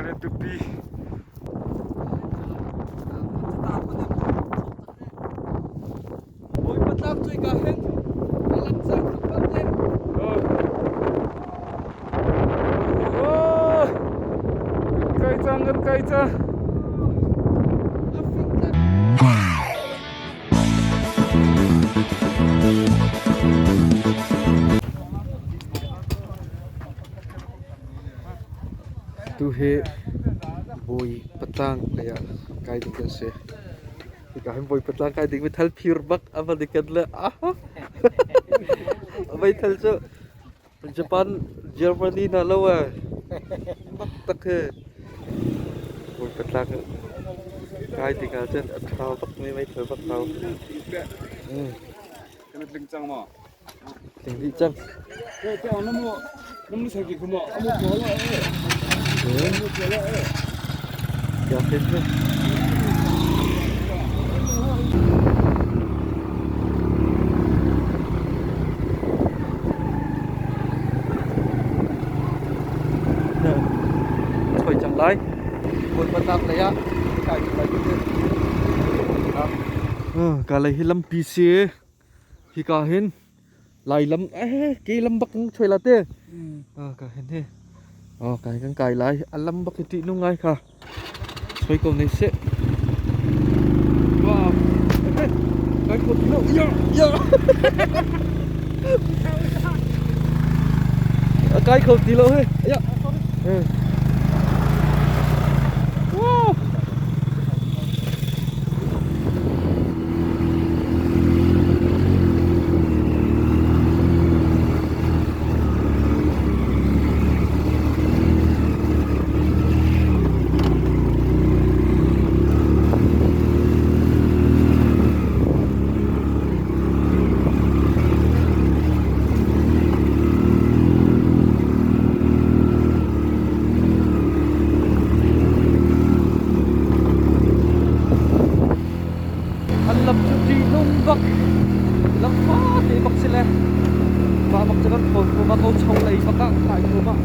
Kan i tupi. Bawipa tlang cu hika hin a lang cang tuk te. Oh! Kai cang kan kai cang. Tu hi Bawi patlang lei ah kai ding kan si. Hika hin Bawi patlang kai ding meithal phir bak a va dikan le meithal cu Japan Germany hna lo eh bak tak hi Bawi patlang kai ding ah cun a ṭha bak mi meithal bak hau. Kan tling cang maw? Tling dih cang. Choi cang lai. Bawipa tlak lei ah kai lai. Ka lei hi lampi si. Hika hin Lailam eh ke lam bak in choi la te. Ah ka hin hi. Oh kai kan kai lai. A lam bak hi ṭih nung ngai kha. Choi ko nei seh. Wow. Kai kho ti lo. Ya ya. Kai kho ti lo he. Ya. Wow. An lam cu ṭihnung bak lam fate bak si le mah bak cu kan thawn ko ma ko cho lei bak ah kai ko ma.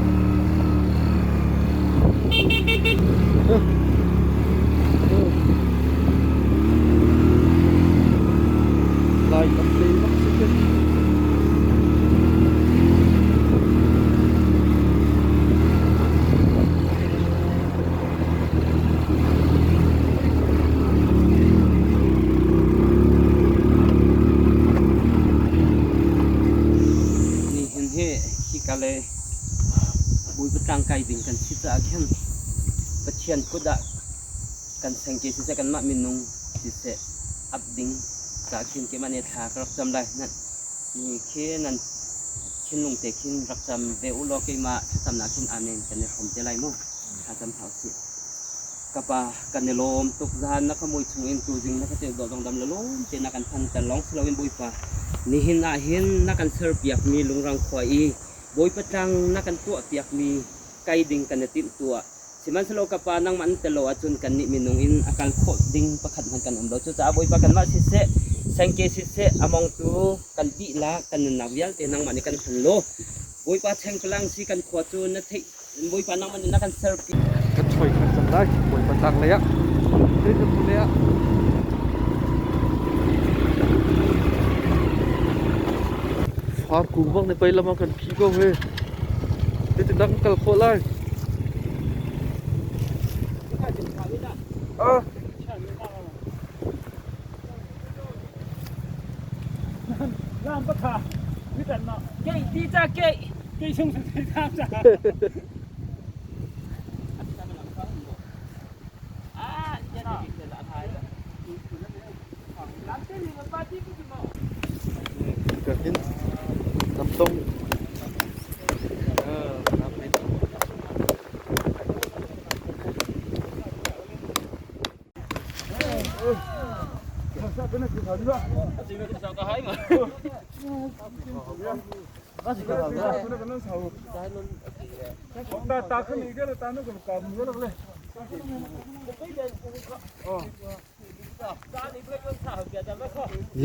Lai lam lei bak si khi. Nihin hi hika le Bawipa tlang kai ding kan si caah khin Pathian kut ah kan sengke siseh kanmah minung siseh ap ding caah khin keimah nih thla ka rak cam lai. Ni khi nan thinlung te khin rak cam ve u law keimah thlacamnak khin amen kan i hrawm te lai mu. Thlacam hna usih. Ka pa, kan i lawm tuk. Zahan na ka mui chungin tuzing na ka ceu dawh dongdam le lawm te na kan phan ter lawng si loin Bawipa, nihin ah hin na kan serpiakmi lungrang khua i Bawipa tlang na kan tuahpiakmi kai ding kan i timh tuah. Sihmanhsehlaw ka pa, nangmah na tel lo ahcun kannih minung in a kal khawh ding pakhat hmanh kan um lo. Cucaah Bawipa kanmah siseh, sengke siseh, a mongtu kan dihlak kan nunnak vialte nangmah nih kan hman law Bawipa chengpalang si kan khua cu na theih Bawipa nangmah nih na kan serpi. Kan choi khan cang lai Bawipa tlang lei ah Rinpu lei ah Far kung bak ne pei lam ah kan phi ko he. Ti dang kal khawh lai. Ah. Lam patha mitan no. Kei ti cha kei. Kei chung sa cha cha. Ka hin lam tong lam hin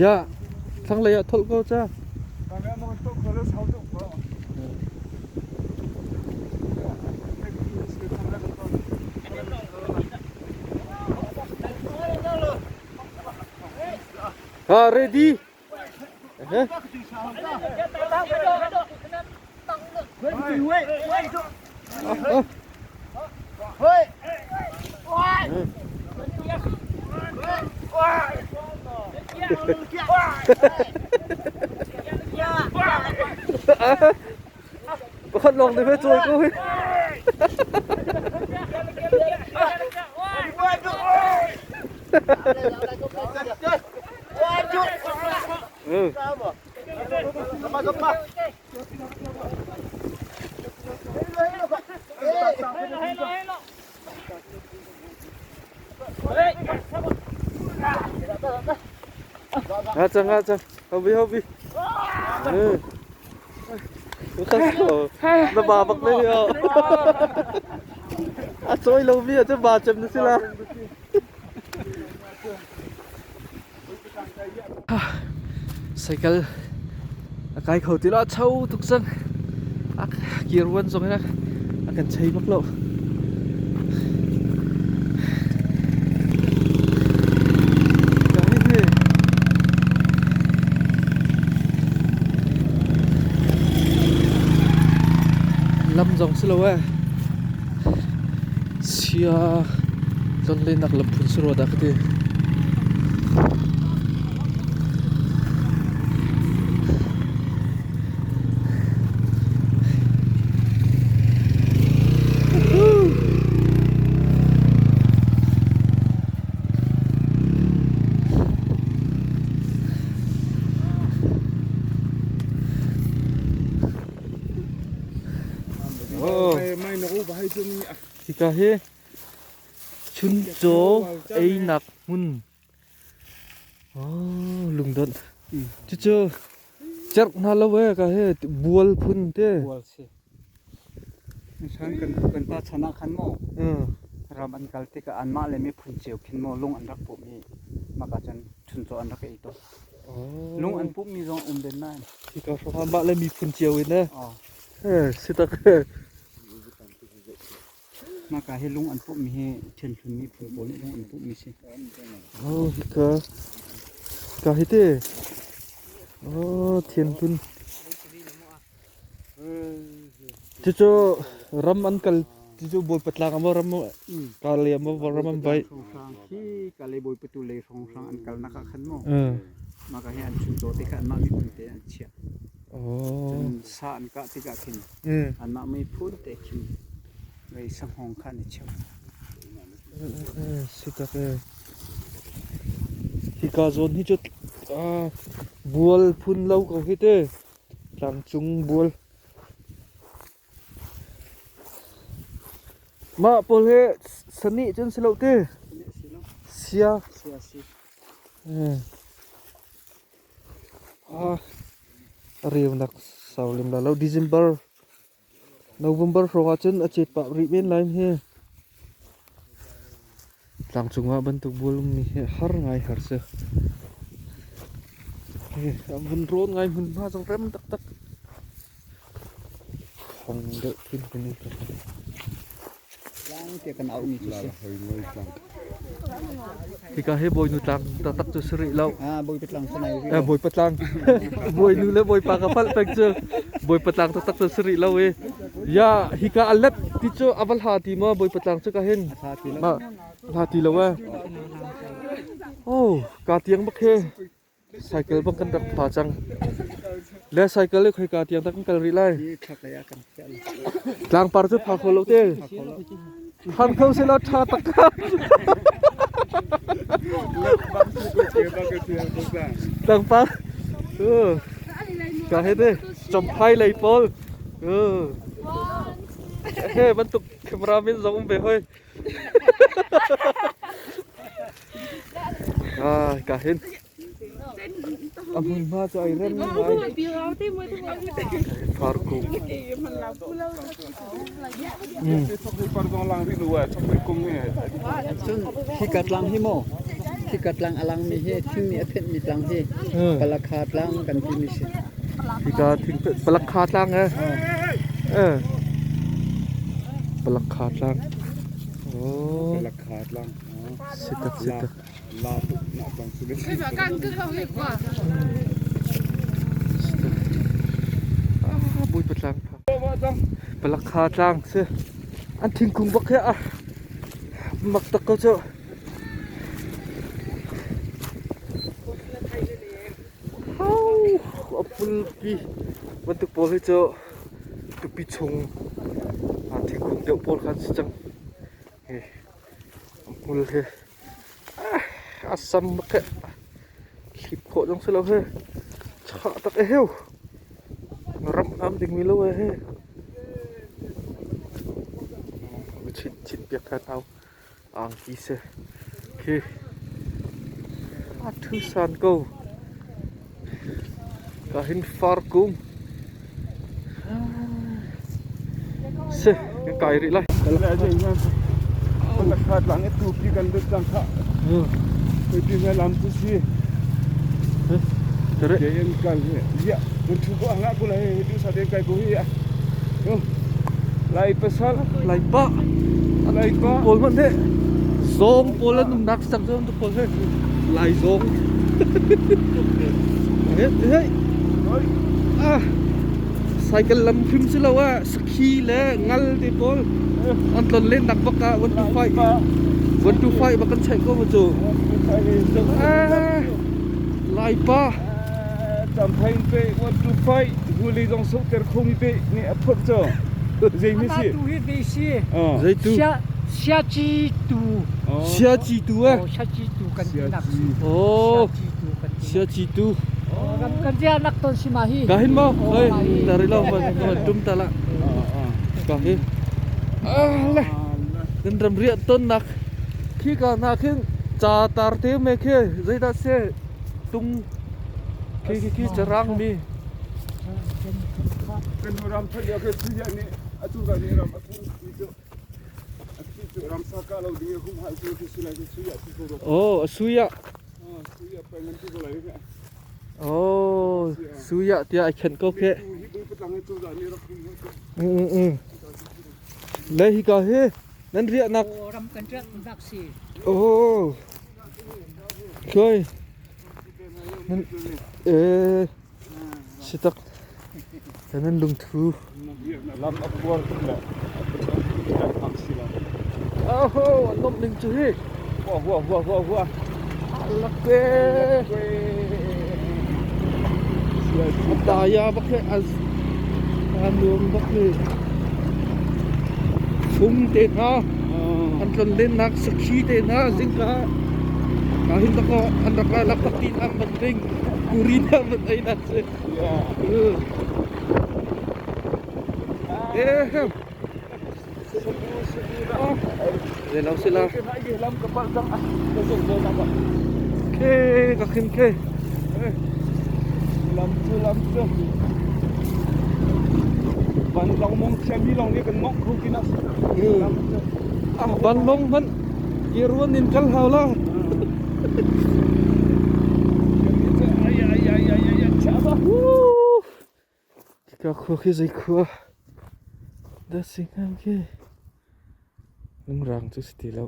Ya, thlanglei ah tholh ko ca. Ha ready. Eh? Pakhat lawng te cawi ko hi. Nga cang nga cang. Hobi hobi. Na ba bak le yo. A cawi lo mi ah ba cem na si la. Cycle a kai kho ti lo a cho tuk cang. A kir vuan zong in a kan chei bak lo. Lam zong si lo eh. Sia tlonlennak lam phun si rua dah ka ti. Hika hi chuncaw einak hmun lungdonh cucu cerh hna lo ee ka hi bual phun te. Bual si. Kan kan pa chan ah khan maw ram an kal tikah anmah le miphun cio khin maw lung an rak pumh i maka cun chuncaw an rak ei tawn. Lung an pumhmi zong um len nain. Hika hrawng ah mah le miphun cio in eh. Si tak. Maka hi lung an pumhmi hi Thianhlun miphun pawl nih lung an pumhmi si. Oh, hika. Ka hi te. Oh, Thianhlun. Cucu ram an kal cucu Bawipa tlang ah maw ram Kale ah maw ram an vaih. Khi Kale Bawipa tu lei hrawnghrang an kalnak ah khan maw mah ka hi an chuncaw te kha anmah miphun te an chiah. Cun sa an kah tikah khin anmah miphun te khin vei sanghawng kha an i cheu. Si tak e. Hika zawn hi cu bual phun lo ko hi te. Tlangcung bual. Mah pawl hi sani cun si lo ti. Sia. Sia si. Ah, reunak sau lem la lo. December, November hrawng ah cun a cet pah rih men lai hi. Tlangcung ah bantuk bual ummi hi har ngai har si. Vun rawn ngai hmunhma zong rem taktak. Khong deuh khin kan i Tlang tiah kan auhmi cu si. Hika hi Bawinu tlang taktak cu si rih lo. Ah, Bawipa tlang cu nai rih Eh, lo. Bawipa tlang. Bawinu le Bawipa ka palh peng cu. Bawipa tlang taktak cu si rih lo i. Ya, hika a let ti cu a va hla ti maw Bawipa tlang cu ka hin. Hla ti lo. Ma, hla ti lo eh. Oh, ka tiang bak he. Cycle bang kan rak pha cang. Le cycle le khoika tiang dah kan kal rih lai. Hi thak lei ah kan khiah. Tlangpar cu pha kho lo te. Phan kho se lo tha tak ka. Tlangpar. Ka he te chomphai lei pawl. He bantuk cameraman zong um ve hoi. Ah, ka hin. A hmunhma cu ai rem ngai. Farku. Cun hika tlang hi maw hika tlang a langmi hi thing nih a phenhmi tlang hi Palakha tlang kan timi si. Hika thing Palakha tlang eh. Eh. Palakha tlang. Oh. Palakha tlang. Sitak sitak. La tuk na bang su le. Ah, Bawipa tlang pha. Palak kha tlang si. An thingkung bak he a mak tak ko cu. Hau, a pulpi bantuk pawl hi cu tupi chung thingkung deuh pawl kha an si cang. Hi a hmul hi a sam bak hi hlip khawh zong si lo hi chah tak e heu. Ramh am dingmi lo e hi. Chin chin piak than hau. Angki si. Khi a ṭhu san ko. Ka hin far kung. Si, kan kai rih lai. Khat lang tu pi kan lut cang kha. Ti nga lam tu si. Tere. Ke en kal ya. Mun thu ko anga ko lai tu sa den kai ko hi. Lai pasal. Lai pa. Lai pa. Pawl hmanh he. Zawng pawl an umnak sang zawng tu pawl he. Lai zawng. Hey, hey. Ah. Cycle lam phim si lo ah sakhi le ngal te pawl an tlon len nak bak ah 125 125 bak kan check ko ma cu. Ah. Lai pa. Champhai pe 125 huli zong sok ter khomi pe ni a phot cho. Zei mi si? Tu hi ve si. Zeitu? Sia sia chi tu. Sia chi tu eh. Sia chi tu kan ti nak. Oh. Sia chi tu kan ti. Sia chi tu. Ram kan zia nak ton si ma hi. Ka hin mo. Oi, tari lo ma ma tum ta la. Ka hi. Ah le. Kan ram riah ton nak. Khi ka na khin cha tar te me khe zeidah se tung khi khi khi charang mi. Kan ram thal ya ke suya ni atu ka ni ram atu ni chu atu chu ram sa ka lo ding hum hal chu ki sulai ki suya ki ko Oh, suya. Ah suya pa ngan tu ko lai ka. Oh, suya tia ai khen ko khe. Tu hi bu patlang tu za ni rak hum ko. Le hi ka he nan riah nak. Ram kan riah nak si. Oh. Khoi. Nan eh sitak nan lungthu. Lam a puar tuk le. Aho, an nomh ning cu hi. Hua hua hua hua hua. Alak te. Daya bak he az a nuam bak ni. Fung te hna an tlon len nak sakhi te hna zingka ka hin tak an rak lai lak tak tin am ban ding puri na ban ei nak se. Eh. Zeilo si la. Khe ka khin khe. Lam cu lam cu. Van long mong thiami long nih kan mong kho ti nak. Ah van long man kiruan in kal hau la. Ai ai ai ai ai chaba. Ka khua khi zei khua. Da sing am khi. Lungrang cu si ti lo.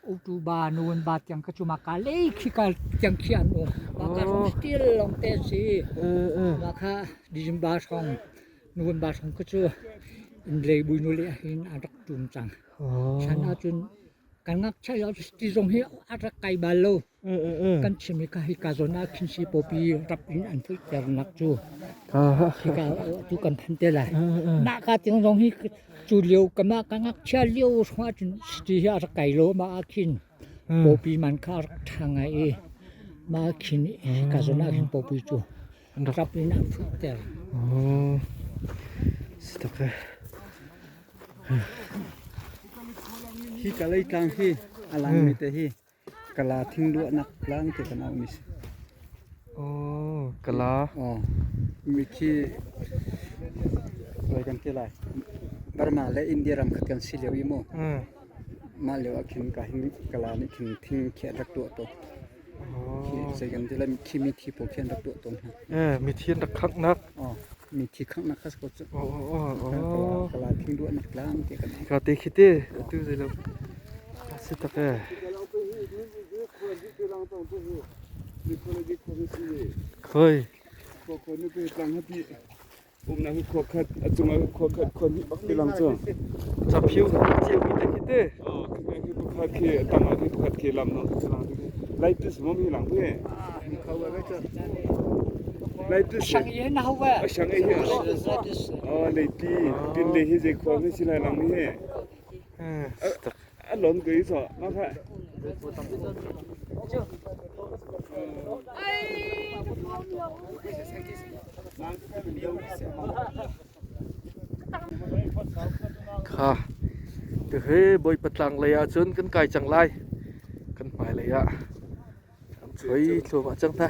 Utu ba nuun ba tiang ka cu maka lei khi ka tiang khi an um. Maka rong still long te si. Maka December song nuun ba song ka cu in lei bui nu le hin an rak tum cang. Chan ahcun kan ngakchia lio ti zong hi a rak kai bal lo. Kan chim hi ka hi ka zawn ah khin si pawpi rap in an fuihternak cu hika tu kan phan te lai. Mah ka tiang zong hi cu lio ka mah ka ngakchia lio hrawng ahcun city hi a rak kai lo mah ah khin pawpi man kha a rak ṭha ngai i mah ah khin ka zawn ah khin pawpi cu rap in an fuihter. Hi kalay tlang hi a langmi te hi kala thing duahnak tlang te kan auhmi si. Oh, kala. Oh, mi khi voi kan ti lai. Burma le India ram khat kan si lio i mu. Mah lio ah khin ka hin kala nih khin thing khi an rak tuah to. Khi zei kan ti lai khi mithi pawl khi an rak tuah tawn hna. Eh mithi an rak khanghnak. Oh mithi khanghnak kha si ko cu. Oh oh oh. Kala thing duahnak tlang te kan. Ka te khi te atu zei lo. Si tak eh. Khoi. Caphiu cio mi te khi te. Sang ye na hau ve. Eh, tak. Kha tu hi Bawipa tlang lei ah cun kan kai cang lai. Kan hmai lei ah an choi thluahmah cang hna.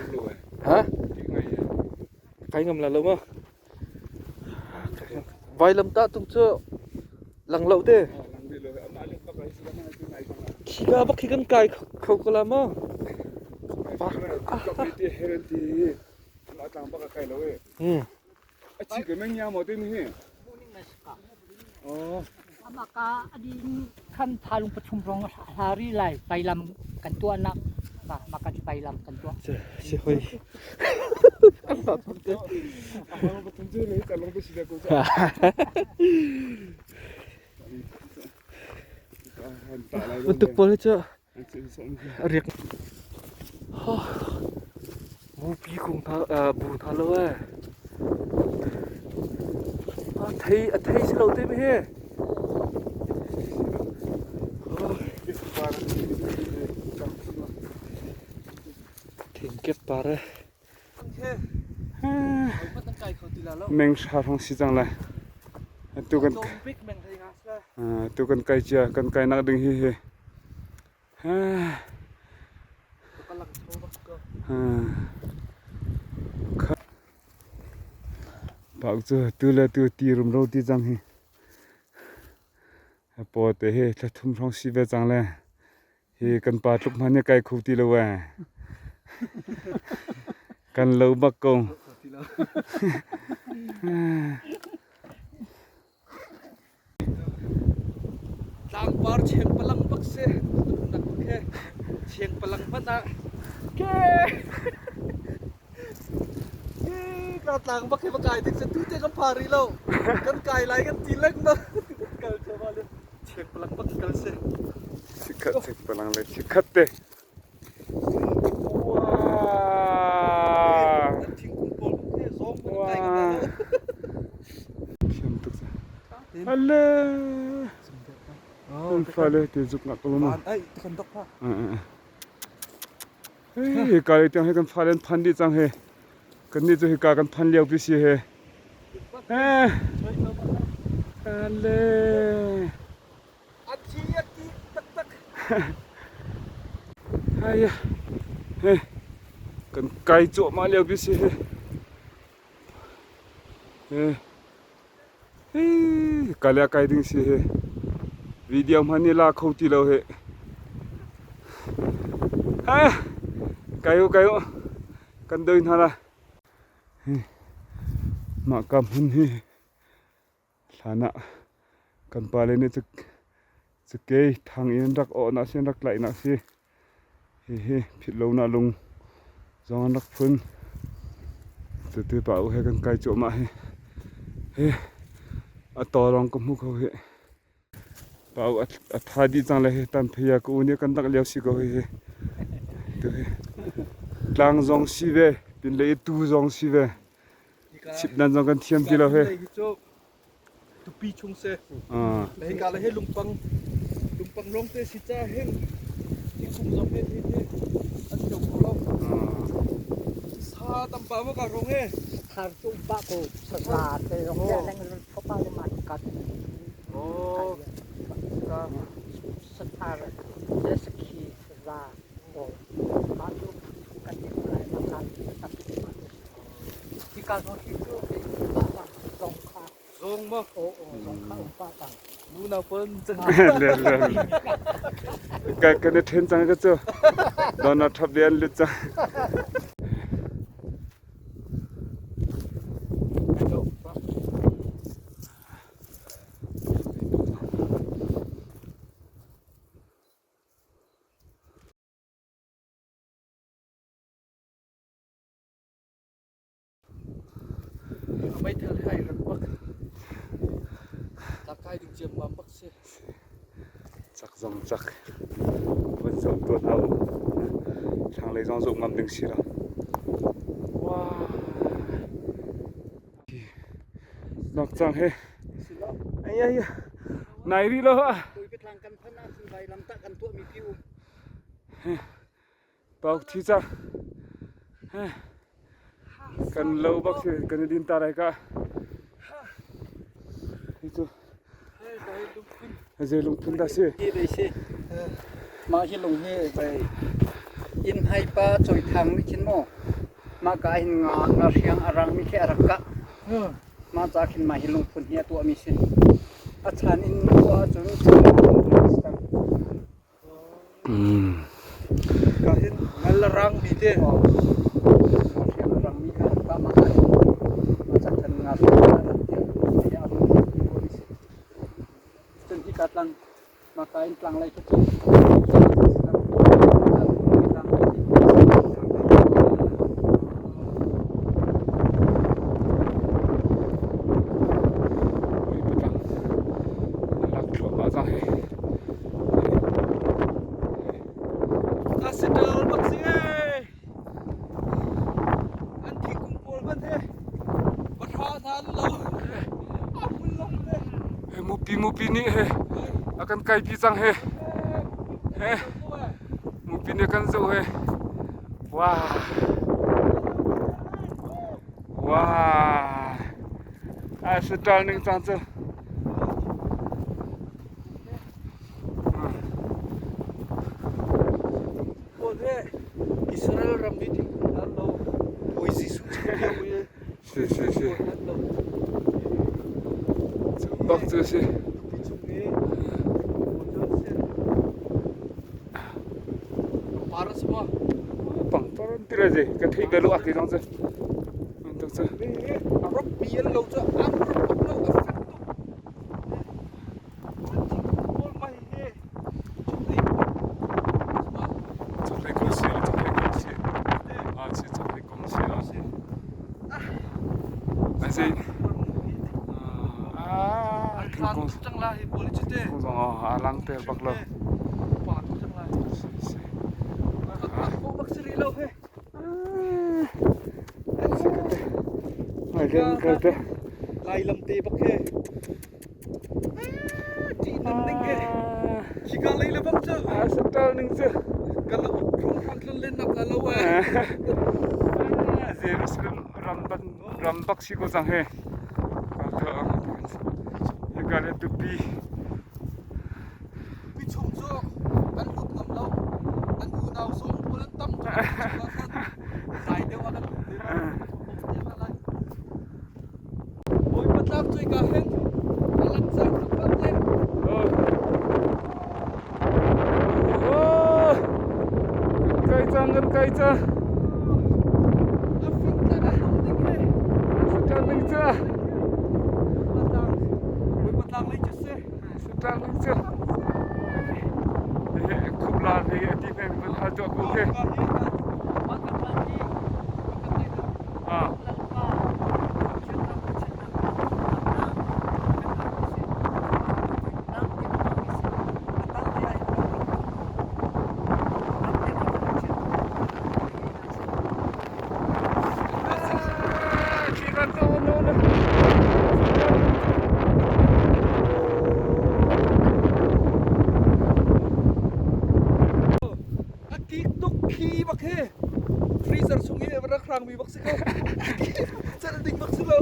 Ha? Kai ngam la lo maw? Vailam tah tung cu lang lo te. Khika bak khi kan kai kho ko la maw? Amah ka adin khan thalung pathum rong hlari lai pailam kan tuah nak mah ka cu pailam kan tuah. Si hoi. Untuk pawl hi cu a riak. Bupi kung hna bu hna lo ee. A thei a thei si lo te mi hi. Thingkep par ee. Meng hra hrawng si cang lai. Tu kan tu kan kai cia kan kai nak ding hi hi. Pak cu tu le tu ti rumro ti cang hi. Paw te hi thla thum hrawng si ve cang le. Hi kan pa tluk hmanh hi kai kho ti lo ee. Kan lo bak ko. Tlangpar cheng palang bak si. Nak khe cheng palang hmanh ah ke ke tlang bak hi va kai tik tu te kan pha rih lo. Kan kai lai kan ti lengmang. Kal chama le cheng palang bak kal si. Chikkhat cheng palang le chikkhat te. Wow. Thingkung pawl khe zawng kan kai kan Thiam tuk sa. Alle. An fale te zuk ngak ko ma. Ai kan dok pha. Hei ka le tiang he kan fale an phan dih cang he. Kan nih cu hika kan phan lio pi si he. Eh. Alle. A thi a ti taktak. Ai he. Kan kai cuahmah lio pi si he. He. Hei kal ah kai ding si he. Video hman nih la kho ti lo he. Hai. Kai u kai u. Kan doi hna la. Mah ka hmun hi Hlan ah kan pale nih cakei thang in an rak awhnak si an rak tlaihnak si. Hihi philhlonak lung zong an rak phun. Cuti pa u he kan kai cuahmah hi. Hi a tawlawng ka hmu kho hi. Pa u a tha dih cang le hi tan phei ka u nih kan dangh lio si ko hihi. Tuhi tlang zong si ve, pinlei i tuu zong si ve. Chipnan zong kan thiam ti lo he. Tupi chung se. Hika le he lungpang lungpang lawng te si ca hin thingkung zong he thi thi an kio kho lo. Sa tampa ma ka rong e. Thar cu ba ko sa te rong ya leng thopa le ma kat. Oh. Sa thar le sakhi za o ma cu kan ti lai ma kan tapi Hika zawn hi cu pa bang zong kha. Zong maw? Aw aw zong kha um pa bang. Nu nau pon cang. Le le. Kai kan i then cang ka cu. Donald Trump nih an lut cang. Meithal hai rak bak. Takai ding ciammam bak si. Cak zong cak. Van zoh tuan hau. Thlanglei zong zoh ngam ding si lo. Wow. Nak cang he. Ai ai. Nai ri lo ha. Tlang kan phan ah cun vailam tah kan tuah mi pi um. Pauk thi cang. Kan lo bak si kan i din ta lai ka. Hi cu zei lungphun dah si? Hi dei si. Mah hi lung hi zei inn hai pa choi thang nih khin maw mah ka hin nga nga hriang a rang mi khi a rak kah. Mah ca khin mah hi lungphun hi a tuah mi si. A chan in tuah ahcun chan lungphun a si cang. Ka hin ngal a rang mi te. Cun hika tlang maka in tlang lei cu Lak thluahmah cang hi. A sital bak si ee. An thingkung pawl hmanh he pahra hna an lo. A hmun long te. He mupi mupi nih he a kan kaipi cang he. He mupi nih a kan zoh he. Wow. Wow. A sital ning cang cu. Pawl he Israel ram hi thingkung hna an lo. Bawi Jesuh chung lio i Si si si. pawl an lo. Cu bak cu si. Tupi chung i pawl cu an si. Par a si maw? Pangpar an ti le zei ka theih bel lo a ti zong cu. Tuk cu. A rak bi an lo cu an rak lo a fek tuk. Chokhlei kong si, chokhlei kong si. Ah, si chokhlei kong si. Ah, si. Ah, thingkung. Thingkung zong a lang te bak lo. Si si. Si ka te. Ngai den kal te. Lai lam te bak he. Hika lei le bang cu. A satal ning cu. Ka lo hram tlun len nak lo eh. Jerusalem ram ban ram bak si ko cang he. Hika le tupi. Tupi chung cu an lut ngam lo. An unau zong pawl an tam tuk. Zai deuh ah kan lut te lai. Bawipa tlak cu hika hin a lang cang tlawmpal te. Kan kai cang, kan kai cang. A fing tlang a hlum ding hi. Satang ding cu. Bawipa tlang lei cu si. Satang ding cu. Khup la hi a ti peng van hal tuah ko ke. Ah. A kik tuk khi bak hi freezer chung i rak hrangmi bak si ko celh ding bak si lo.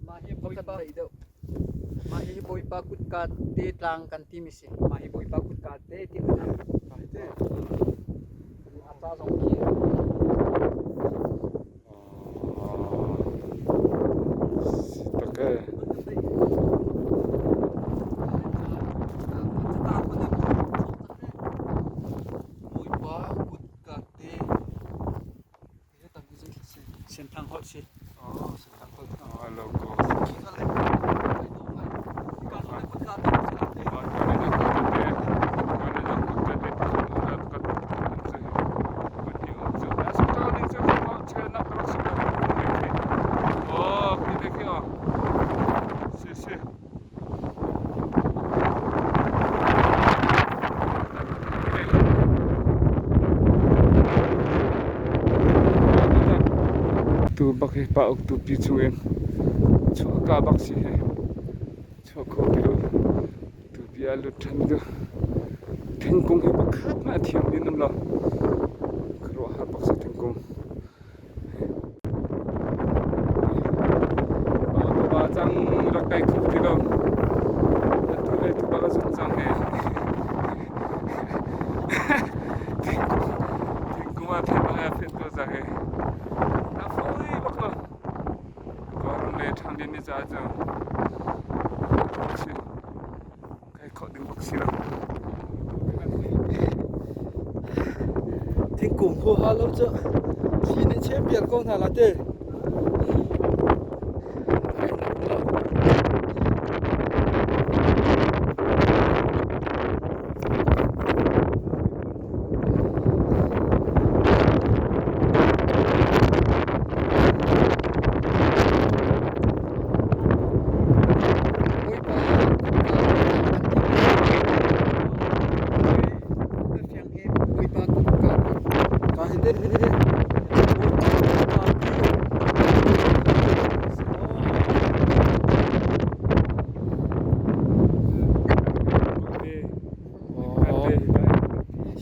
Mah hi Bawipa mah hi Bawipa kutka te tlang kan timi si. Mah hi Bawipa kutka te ti kan a ca zong khi Tak eh. si. Oh, logo. Khi ka lei. Ai dawh ngai. Hika zawn le kutka te si la te. Tu bak hi pa uk tu pi chung in chuah ka bak si hi chuah kho ti lo tupi ah lut ṭhan cu thingkung hi pakhat hmanh a thiang mi an um lo khuaruahhar bak si thingkung pa cang rak kai kho ti lo atu le tu bak a zun cang he thingkung thingkung ah phet bak a phet ko cang he a fawi bak lo Kawlram le ṭhangdin ni caah cu si kai khawh ding bak si lo. Thingkung huaha lo cu thli nih chem piak ko hna la te.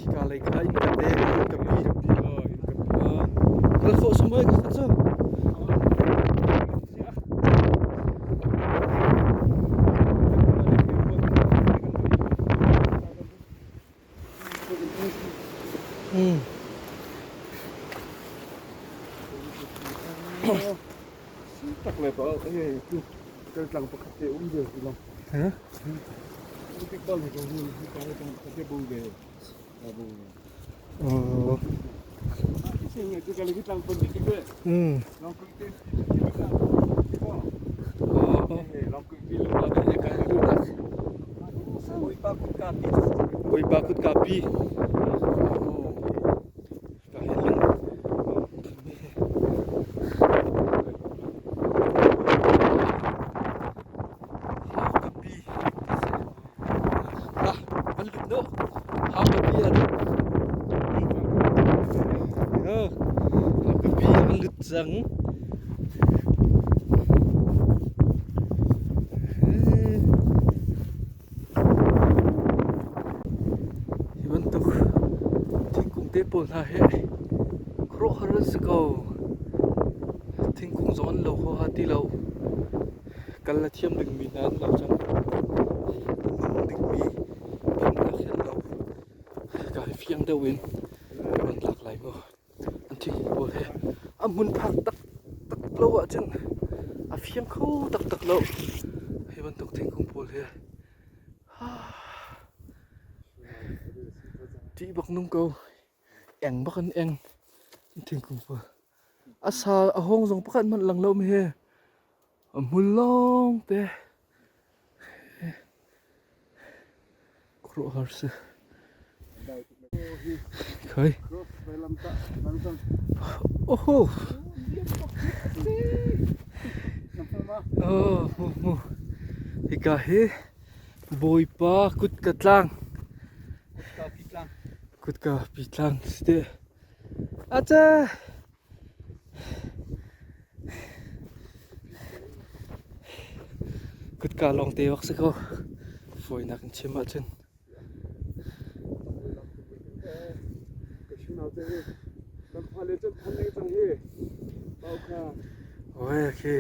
Hika lei kha inn ka te, inn ka pi. Kal khawh sumai ka cu. Tak le pa, eh, tu kal tlang pakhat te um ve ti long. Ha? Tik bal ni ko ni ka le tang pakhat te bu ve. Bu. Oh. Sing tu kal ki tlang pun ti ve. Long ku ti ti ka. Oh. Long ku ti lu la ve ka lu Tak. Bawipa kutka pi. Bawipa kutka pi. Oh. Ka hen Hau ka pi. Lah, van lut no. Hau ka pi ah. Oh. Hau ka pi ah van lut cang. Hi bantuk thingkung te pawl hna hi khuaruahhar an si ko. Thingkung zong an lo huaha ti lo. Kal a thiam dingmi hna an lo cang. Nung dingmi phungnak hi an lo. Ka hi fiang deuh in ka van lak lai mu. An thingkung pawl hi a hmun phak taktak lo ahcun a fiang kho taktak lo. Hi bantuk thingkung pawl hi Ṭih bak nung ko. Eng bak an eng. Thingkung pawl. A sa a hawng zong pakhat hmanh lang lo mi hi. A hmul lawng te. Khuaruahhar si. Khoi. Oho. Oh, mu mu. Hika hi Bawipa kutka tlang. Kutka pi tlang si te. Acha. Kutka lawng te bak si ko. Fawinak in chim ahcun. Oi, khi.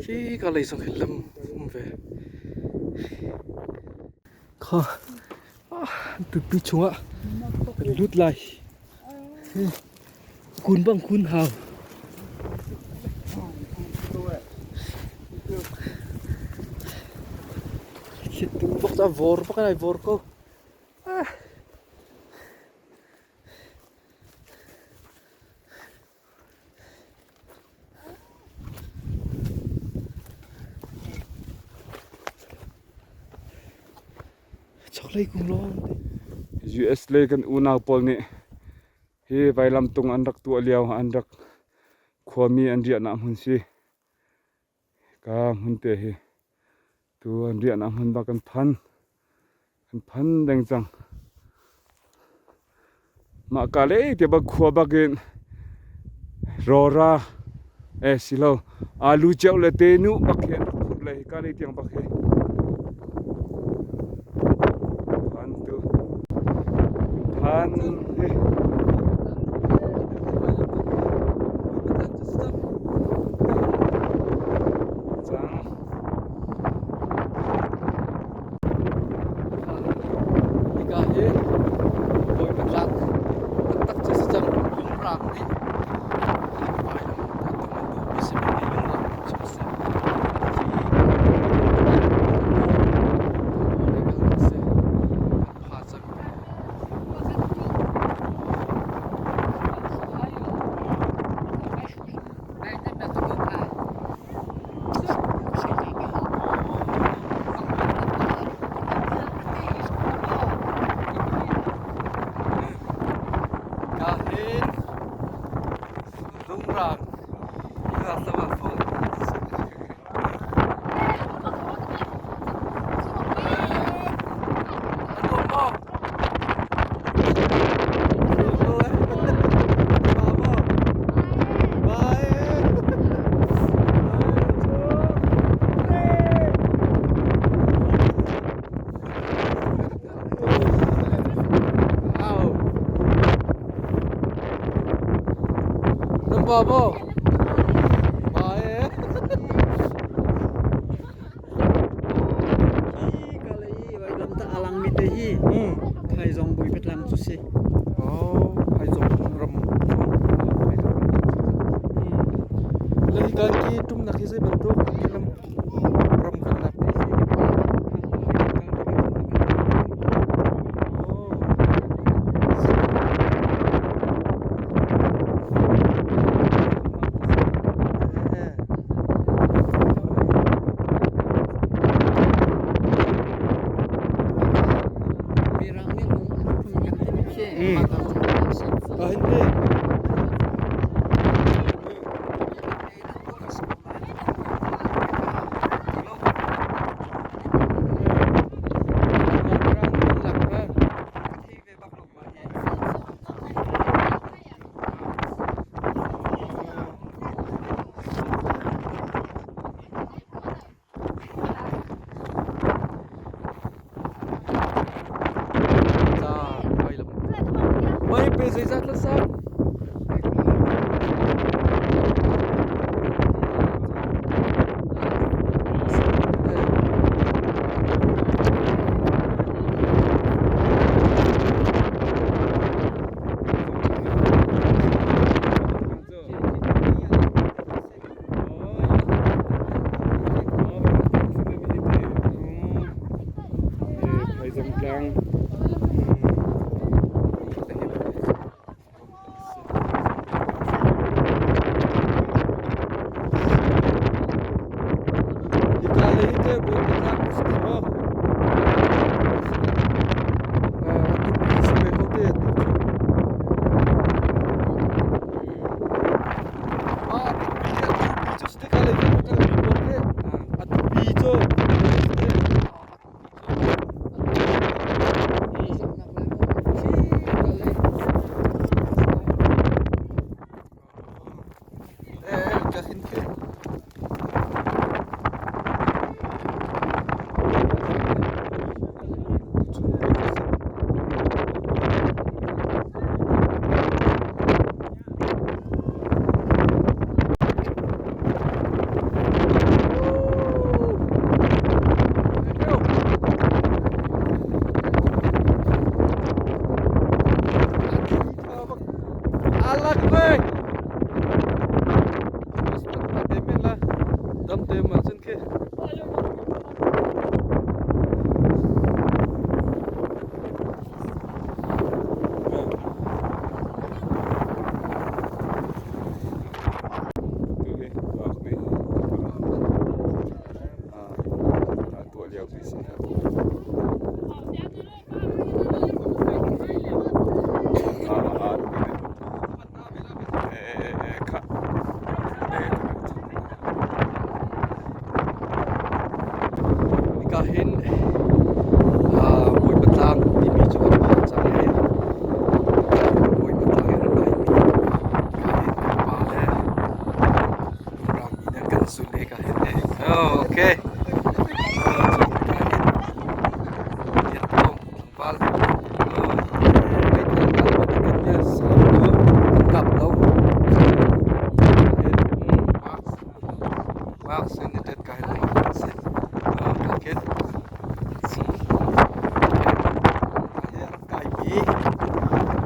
Khi ka lei zong hin lam um ve. Kha tupi chungah kan lut lai. Kun bang kun hau. Tu bak ta vor bak ai vor ko. Chokhlei kung lawng te. US lei kan unau pawl nih hi vailamtung an rak tuah lio an rak khuami an riahnak hmun si. Ka hmun te hi tu an riahnak hmun bak kan phan. Kan phan deng cang. Mah ka le te bak khua bak in rawra eh silo alu cheu le te nu bak hi an rak phurh le hi ka lei tiang bak hi phan tu phan hi. Cang. Hika hi Bawipa tlak taktak cu si cang. Lungrang nih vailam tung an duhmi simi hi lungrang cu a si. Hi si. Kan pha cang. Ka hin lungrang ka sama fawn. An nuam maw? Babo. Bye. Hi ka lei vailam ta alang mi te hi Phaizawng Bawipa tlang cu si. Oh, Phaizawng ram. Le hi kan ki tumnak hi zei bantuk lam ram kalnak? Mirang nih lung an phun kan timi khi mah ka cu an si. Ka hin te. Mei pe zeizat la sang? Phaizawng tlang. Hika lei hi teh Bawipa tlang a si ti maw? Atu si ve ko te atu cu. Ah, atu pi atu pi cu si te ka lei kan kal mi pawl te. Atu pi cu. Eh, ka hin khi. Alak oi. Dam te ma cun khi. Tuah lio pi si. Hika hin Bawipa tlang timi cu kan phan cang i Bawipa tlang in a kaimi ka hin kan pa le Lungrangmi nih kan zulh i ka hin oh, okay. Tlangval kap lo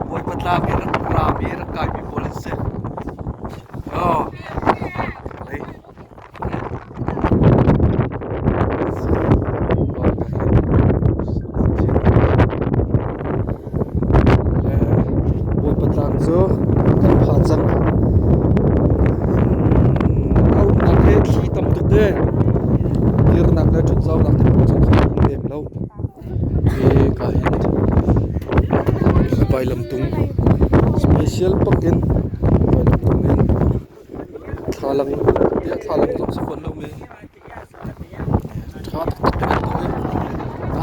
Bawipa tlang i rak rami rak kaimi pawl an si. Oh. Lei. Bawipa tlang cu kan pha cang. A umnak hi thli tam tuk e. Dirnak le ṭhutzaunak te pawl cu kha an lem lo. Hi ka hin vailamtung special bak in vailamtung in Thlalang tiah thlalang zong si fawn lomi ṭha taktak in an tuah i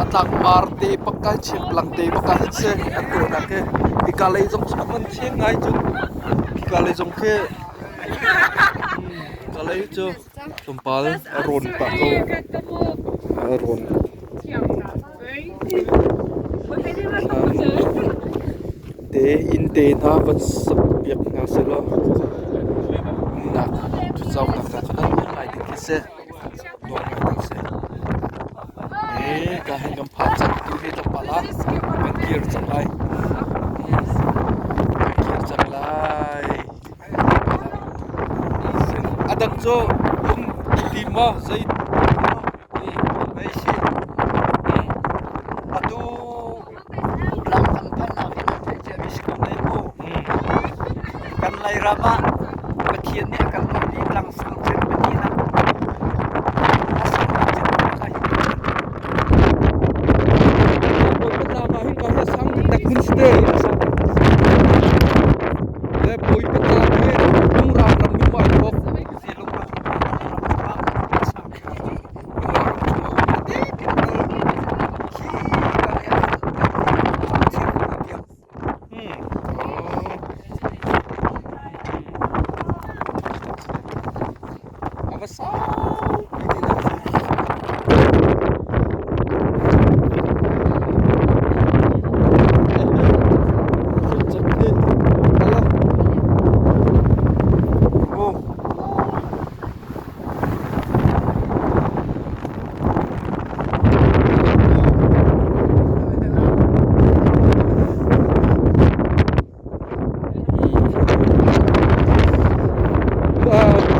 a tlangpar te pakkai chimlang te pakka hin si an tuahnak hi hika lei zong cu an thiang ngai cun hika lei zong khi hika lei cu tlawmpal a rawn pah ko a rawn. Te inn te hna van sak piak hna sehlaw umnak ṭhutzaunak hna kha nan ngai ding khi si. Nuam ngai ding si. Ee ka hin kan phan cang tu hi tlawmpal ah kan kir cang lai. Kan kir cang lai. A dang cu um ti maw zei Atu lam kan phannak hi nan theih ciami si ko lai mu. Kan Lairam ah Pathian nih a kan lawmh i tlangsang cem pahnih a sang cem kha hi Le Bawipa tlang hi lungrang ram in maw ai thawk? A va saupi ti lo.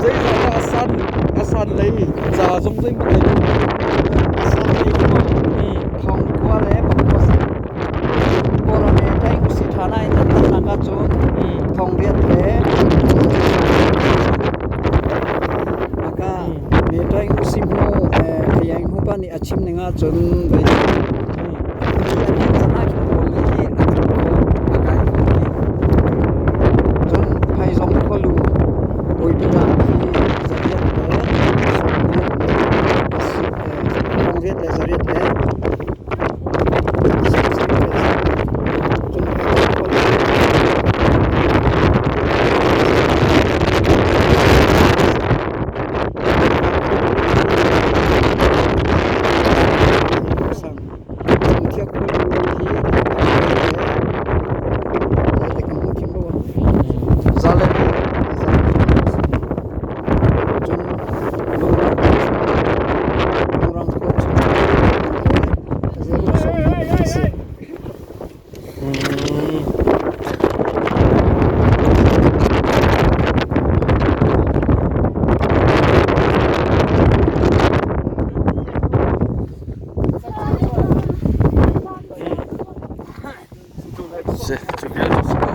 Zeizahdah a san lei ca zong zeihmanh lei A san lei cu thongkua le pakua Kawlram he ṭaing usih ṭhan ah hin an kalnak ahcun thongriat le Aka me ṭaing usih hnu khayaing hnu pa nih a chim ning ahcun vei hi an hin cang ah khin kawl nih hi a tlung kho a kai kho ti. Cun phaizawng khualu Bawipi tlang hi zariat le sawmriat le thongriat le zariat le Si, cu vial cu si ko.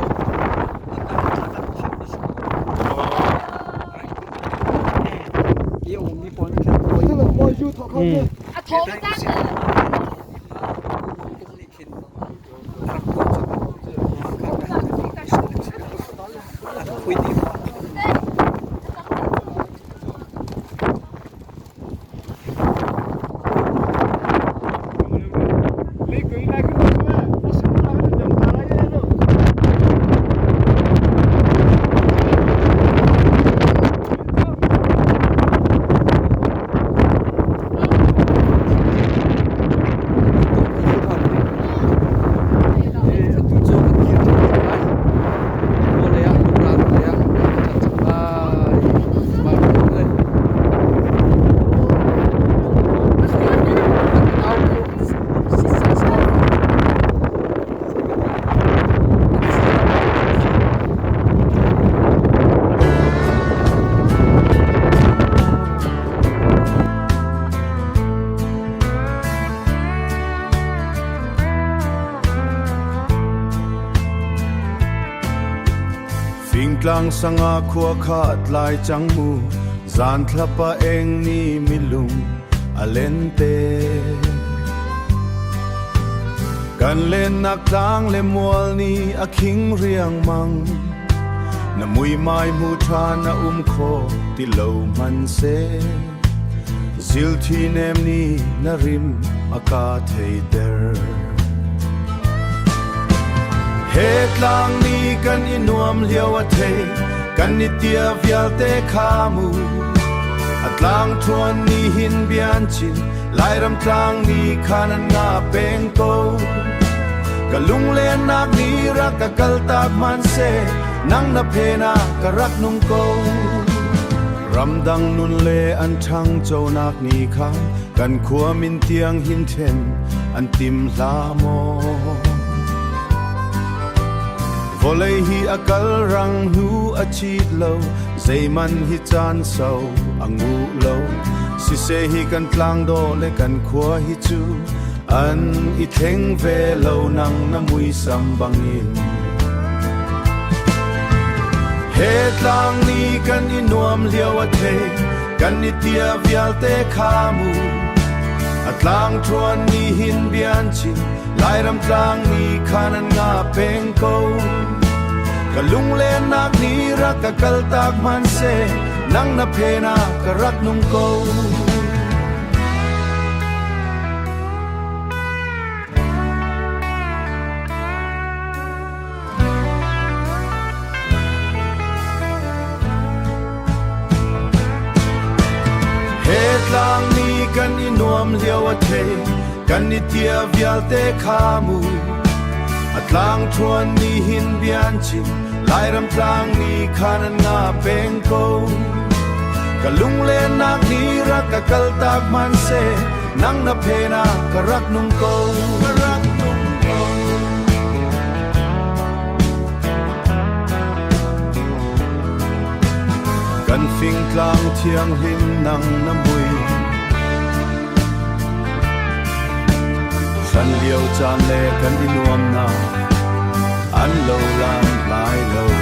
Fingtlang sanga khua kha tlai cang mu zan thlapa eng ni milung a lente kan lennak tlang le mual ni a khing riangmang na muimai mu tha na um kho ti lo man se zil thi nem ni na rim a ka theiter he tlang ni kan i nuam lio a thei kan i tia vialte kha mu a tlang thuan ni hin bian chin Lairam tlang ni khan an nga peng ko ka lunglen nak ni rak ka kal tak man se nang na phe na ka rak nung ko ramdang nun le an ṭhang chonak ni kha kan khua min tiang hin then an tim hla maw vawlei hi a kal rang hnu a chit lo zeiman hi caan sau a ngu lo siseh hi kan tlang do le kan khua hi cu an i thleng ve lo nang na muisam bangin he tlang ni kan i nuam lio a thei kan i tia vialte kha mu a tlang thuan ni hin bian chin Lairam tlang ni khan an nga peng ko ka lunglen nak ni rak ka kal tak man se nang na phe na ka rak nung ko He tlang ni kan i nuam lio a thei kan i tia vialte kha mu a tlang thuan ni hin bian chin Lairam tlang ni khan an nga peng ko ka lunglen nak ni rak ka kal tak man se nang na phe na ka rak nung ko ka rak nung ko kan fingtlang thianghlim nang na mui hlan lio caan le kan i nuam na an lo lan lai lo.